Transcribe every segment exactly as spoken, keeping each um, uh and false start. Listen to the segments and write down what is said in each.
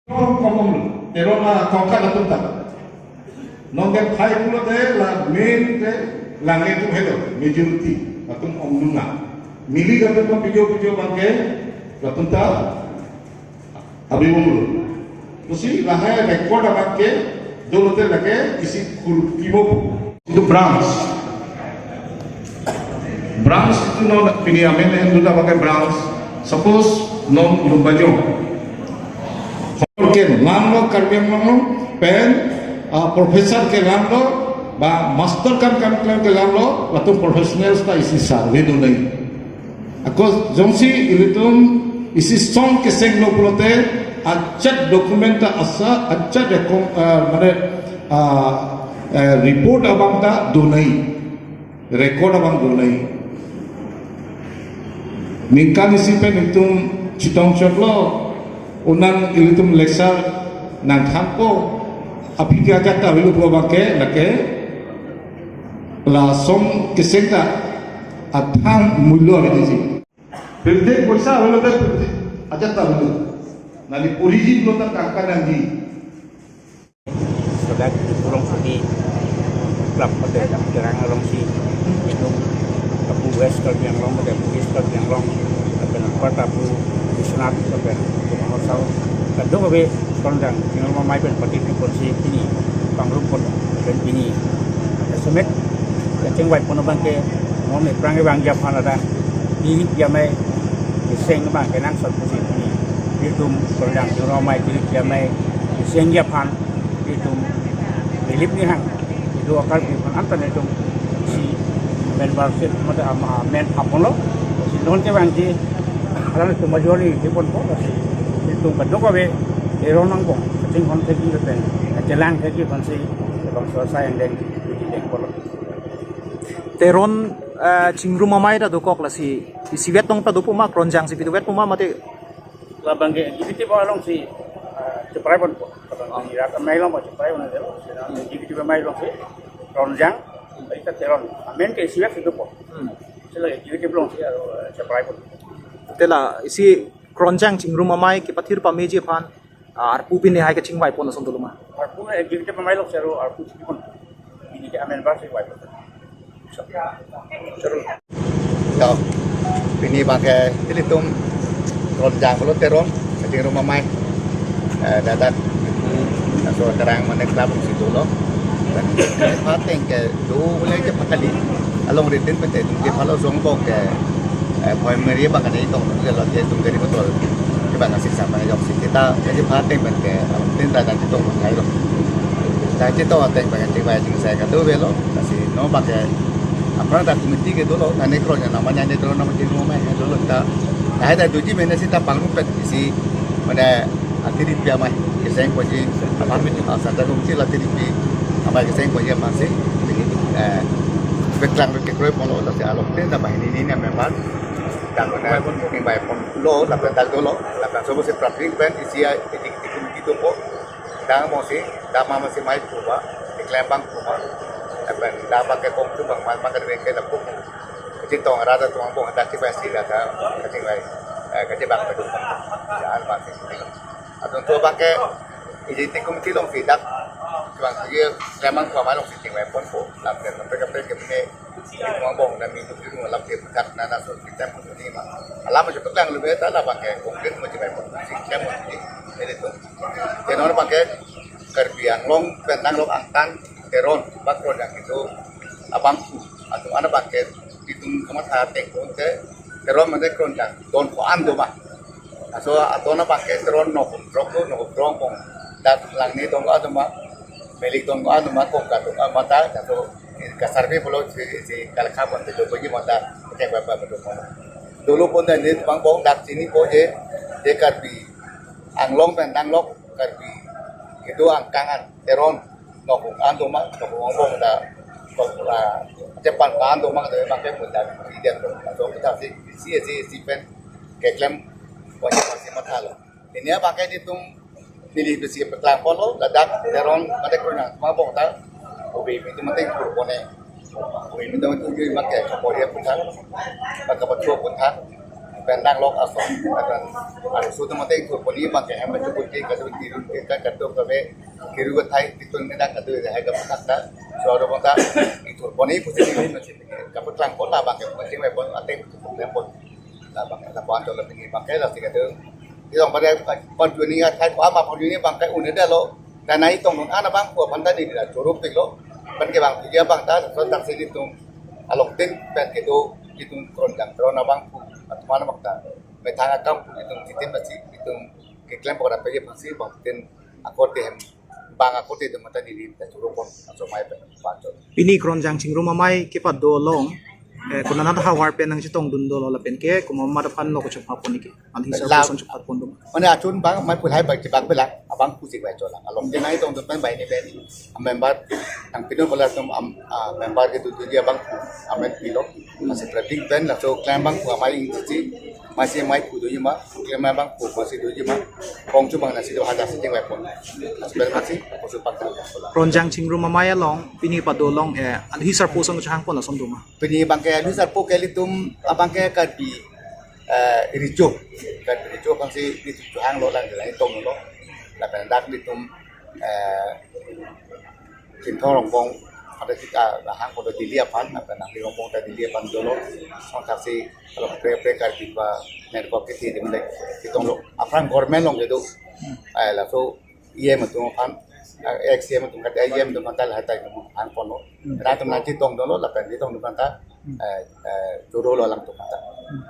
Teron kong onglo, Teron a kongkat atum ta. Non ke phai pulote la main ke Lange atum helo, majority atum ongdunga. Mili atum pijor pijor abang ke, latum ta abi onglo. Pusi lahai record abang ke, dolote lake isi kur kimo pu. Itu branch. Branch itu non pini amen en duta pakai branch. Suppose non Lumbajong. Hor ke langlo Karbi Anglong pen, ah, professor ke langlo, ba master kam kam kam ke langlo, latum professionals ta isi survey do nai. Ako jongsi ilitum isi song kesenglo pulote ajat document ta asa, ajat rekom, ah, mane, ah, eh, report abang ta do nai, record abang do nai. Ningkan isi pen itum chetong choklo, unang ilitum lecture nangthanpo, aphi ke ajat ta avelo pu abang ke, lake la song keseng ta athang mullo avelo ji. Pirthe poisa avelo te pirthe ajat ta avelo. Neli poriji pulo ta kangkan nangji. Ladak Diphu rongsopi club mate Terang alongsi, itum lapu West Karbi Anglong mate lapu East Karbi Anglong, lapen anparta lapu Biswanath lapen Kumahorsao, kadokave Kronjang Chingrum Amei pen patirpi ponsi pini pangrum pon, lapen pini estimate kachingvai pon abang ke, non ephrang evang aphan ladak pirthe amei keseng abang kenangsot pusi pini itum Kronjang Chingrum Amei pirthe amei keseng aphan itum Dilip Nihang, itum akar bi phan antan itum si membership mate ama men apon lo, si non kevangji alam itum majority di ponpo, si itum kadokave Teron angbong kachinghon thekji lapen kachelang thekji aphansi bangso asai angdeng dengpon lo. Teron, eh, Chingrum Amei ta dokok, lasi isivet tong ta dopo ma, Kronjang si pitu vet po ma mate? Labang ke executive alongsi, ah, cheprai ponpo. Labang ke rat amei along cheprai pon delo. Sina executive amei alongsi Kronjang, ita Teron. Amen ke isivet si dopo. Hmm. Sila executive alongsi, ah, cheprai pon. Te la isi Kronjang Chingrum Amei kepathir pameji aphan, ah, arpu pini hai kachingvai pon ason dolo ma? Arpu executive amei alongsi arpu chingvai pon. Pini ke amen bar si vai pon. Choro. To, pini abang ke ilitum Kronjang pulo Teron, Chingrum Amei, eh, ladak, laso Terang mane club si dolo. Dan pateng ke do mulai ke pakali, along ritin pete dum ke palo zongbong ke, eh, primary abang ke tong ke lo ke dum ke di betul. Ke abang si sama jok si kita, jadi pateng pen ke, along tin ta dan tong kai lo. Ta chetong ateng pen ke chingvai chingsai kadokave lo, lasi non abang ke aphrang ta committee ke dolo, nane Kronjang nama nane Teron nama Chingrum Amei dolo ta. Hai ta doji mene si ta pangrum pen isi, mane, atirpi amei keseng ponji, aphan meeting asar ta committee la atirpi amei keseng ponji aphansi pini, eh, paklang kekroi pon lo, lasi along tin ta banghini ni member, dan mane chingvai pon lo, lapen dak dolo, lapen sobo si prapring pen isi a, isi committee dopo. Dak masi, dak ma masi mai puma, keklem abang puma. Lapen dak abang ke kongtu abang mal abang ke dengke dak puma. Chetong rada tum angbong dak chibai si dak ka, kachingvai, eh, kachibang kedo. Ya, al masi. Atum tu abang ke, isi tikum tilong si dak, tuang si keklem abang puma alongsi chingvai ponpo. Lapen kaprek kaprek ke pine, tum angbong dak minggu minggu alam ke pukat nana so, kita pun ni ma. Alam aja paklang lebe ta labang ke, kongkrit mo chingvai ponpo, si klem mo si, ilitum. Ke non abang ke Karbi Anglong pen nanglok angtan Teron ba Kronjang itum abangphu atum an abang ke itum kamatha ateng pon ke Teron mane Kronjang don ko-an do ma. Laso adon abang ke Teron Nohum Drong do, Nohum Drong angbong, dak Langne don ko-an do ma, Melik don ko-an do ma, Kongka don ko-an ma ta, laso ka-survey pulo si, si kalakha pon te do bagi ma ta, kecheng ba ba do ma. Dolo pon ta ni abang angbong dak chinipo je, je Karbi Anglong pen nanglok Karbi kedo angkang an Teron Nohum an do ma, Nohum angbong ta, Nohum la, Japan ko-an do ma, do ma ke pun ta, iden do, so kita si, si, si, si pen keklem, wajib masih matha lo. Pini abang ke itum neli besi paklang pon lo, ladak Teron mate Kronjang angbong ta, obe itum mate kur pon e. Obe itum mate kur abang ke kaporia pun tha, baka patro pun tha. Pendak lok aso, akan arusu tu mate ingthur pon-i abang ke hem baca putih kadu tirun ke kadu kabe kiru kathai titun ke dak kadu ya hai kapatak ta. So aro bangta ingthur pon-i pusi ni masih kapaklang pon la abang ke penting we pon ateng pon pon. La abang ke la pon to la pini abang ke la si kadu. Di abang pada pon juni athai ko ama pon juni abang ke une da lo. Dan nai tong nun ana abang ko pon ta ni da choro pik lo. Pen ke abang dia abang ta so tak si di tum along tin pen kedo di tum Kronjang Teron abang ko atman abang ta. Methang akam pu itum kitim basi itum keklem pokra pagi pasi bangtin akote hem bang akote itum mata dili ta choro pon aso mai pen pachon. Pini Kronjang Chingrum Amei kepado along, eh, konat havar pen nangchetongdun dolo lapen ke komat aphan lo kachepha pon-i ke? Alhi sar la- person chepha pon dum. Mane achun bang mai pulhai bang chibak bela abang pusi bai cholang. Along dinai tongdun pen bai ni pen member nang pinu bola tum am, ah, member kedo doji abang amen pilo. Masih trading pen laso klem abang pu amei ingsi. Masih amei pu doji ma, klem abang pu masih doji ma. Kong chu bang nasi do hadas si jeng wepon. Masih ber masih, kosu pakta. Kronjang Chingrum Amei along, pini pado along, eh, alhi sar person chehang pon ason duma. Pini abang ke alhi sar po ke ilitum abang ke Karbi, eh, Recho. Karbi Recho abang si ilitum chehang lo lang, lang tong lo. Lapen dak ilitum, eh, Chinthong Rongbong, ada kita hang pada Delhi aphan, apa nang Rongbong ta Delhi aphan dolo, song taksi kalau pre pre Karbi pa network ke ti di mulai kita lo, aphrang government along kedo, eh, laso E M atum aphan, eh, ex E M atum kata E M atum aphan tal hatai hang pon lo, ratum nangchetong dolo, lapen chetong atum aphan ta, eh, eh, choro lo alam atum aphan ta.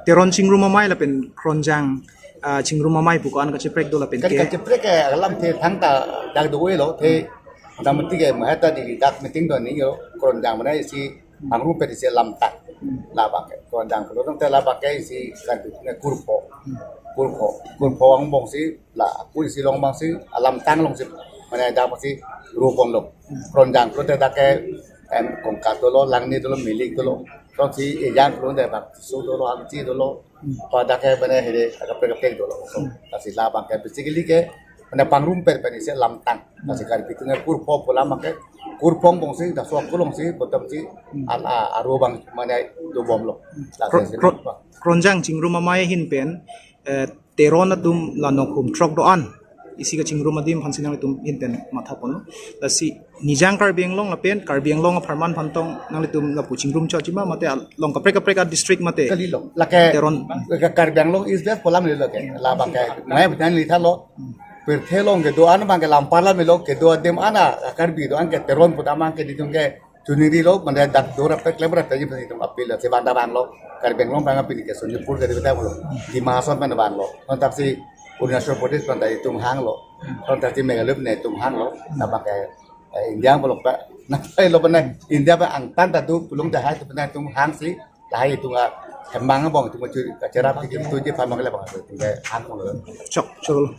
Teron Chingrum Amei lapen Kronjang, ah, Chingrum Amei pu ko-an kacheprek do lapen kan ke? Kacheprek ke alam the thang ta dak do lo the. Dam ti ke mahata di dak meeting do ni yo Kronjang mana isi angru pe isi lamtang. La abang ke Kronjang lo te la abang ke isi kan tu ne kurpo. Kurpo. Kurpo angbong si la aku isi along abang si alamtang along si mana dak si ro pon lo. Kronjang lo te dak ke em Kongkat dolo, Langni dolo, Milik dolo. Kron si ejang lo te bak su dolo, Angchi dolo. Pada ke bene hede, kaprek kaprek dolo. So, lasi la abang ke basically ke, bene pangrum per bene isi lamtang. Lasi Karbi atum kurpo pu alam abang ke, kurpo angbong si, dak so aku along si, bottom si, al a aro abang mane dobom lo. Lasi Kro-, si Kro-, Kronjang Chingrum Amei ahin pen, eh, Teron atum la nok hum throk do-an isi kachingrum adim aphan si nanglitum ahin pen matha pon lo. Lasi Nijang Karbi Anglong lapen Karbi Anglong apharman aphan tong nanglitum lapu chingrum chot ji ma mate along kaprek kaprek a-district mate? Kali lo. Lake Teron. Ke Karbi Anglong East West pu alam lo ke. La abang ke mai bidang li tha lo. Pirthe along kedo-an abang ke lam parla melo kedo adim ana Karbi do-an ke Teron pu ta abang ke ditum ke chuniri lo, mane dak do rap klem rap ji pasi tum appeal si bang ta bang lo. Karbi Anglong bang appeal ke Sonitpur ke bang lo. Dima Hasao bang bang lo. Kontak si Arunachal Pradesh bang ta itum hang lo. Kontak si Meghalaya bang itum hang lo. Na bang ke, eh, India bang lo pa. Na pa lo bang India bang angtan ta do pulung ta hai tu bang itum hang si. Lahai itum a hembang abang itum chu kacherap ti tu ji pamang le bang itum ke hang lo. Chok, chok.